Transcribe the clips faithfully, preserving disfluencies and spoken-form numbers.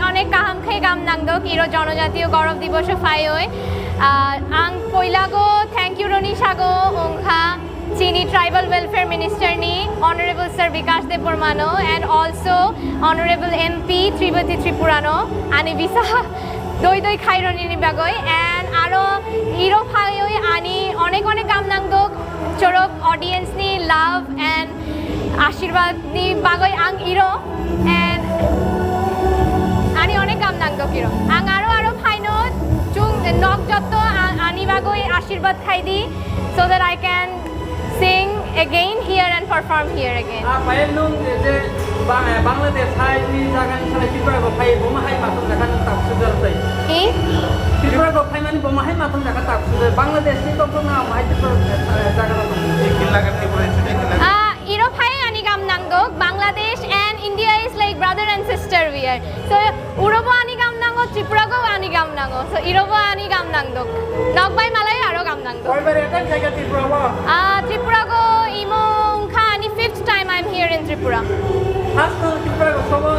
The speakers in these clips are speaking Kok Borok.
Onek kaham khe gam nangdok iro jonojatiyo gorob diboso phaioi. Ah, ang poilago thank you roni sago ongkha chini tribal welfare minister ni honorable sir Bikash Debbarma no and also honorable M P Tripati Tripura no ani visa doi doi khaironi ni bagoi and aro iro phaioi ani onek onek gam nangdok chorok audience ni love and ashirwad ni bagoi ang iro and ani onek gam nangdok iro. Ang aro aro phaino chung nok jotto a- ani bagoi ashirwad khai di so that I can sing again here and perform here again. Ah, payal nung je ba- eh, Bangladesh hai ni jaga ni salai Tripura go phai bo ma hai matung jaga nung tak sudar tai. I? Tripura go phai mani bo ma hai matung jaga tak sudar. Bangladesh ni to ko na ma hai Tripura eh, jaga na. Ek din laga Tripura chuti ek din laga. Ah, iro phai ani gam nangdok. Bangladesh and India is like brother and sister we are. So Urobo ani gam nango, Tripura go ani gam nango. So irobo ani gam nangdok. Nokbai malai aro gam nangdok. Koibar attack jaga Tripura o? Ah, Tripura go imo ongkha ani fifth time I'm here in Tripura. First to Tripura go sobo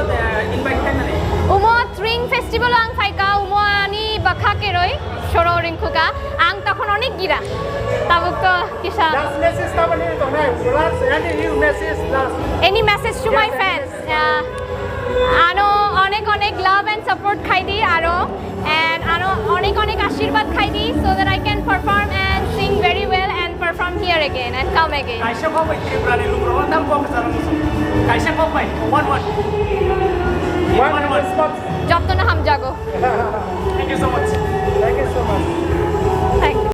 invite khai mani? Umo Tring Festival ang phaika, umo ani bakha keroi soro ringkhuka. Ang tokhon onek gira. Tabuk to kisa. Last message tamani tongnai? Last any new message last? Any message to my fans? Yes, any message. Ah, ano onek onek love and support khai di aro and ano onek onek ashirwad khai di so that I can perform and sing very well and perform here again and come again. Kaisa kok bai Tripura ni lung rok tam kok sana musu. Kaisa kok bai one word. One word. Job to na ham jago. Thank you so much. Thank you so much.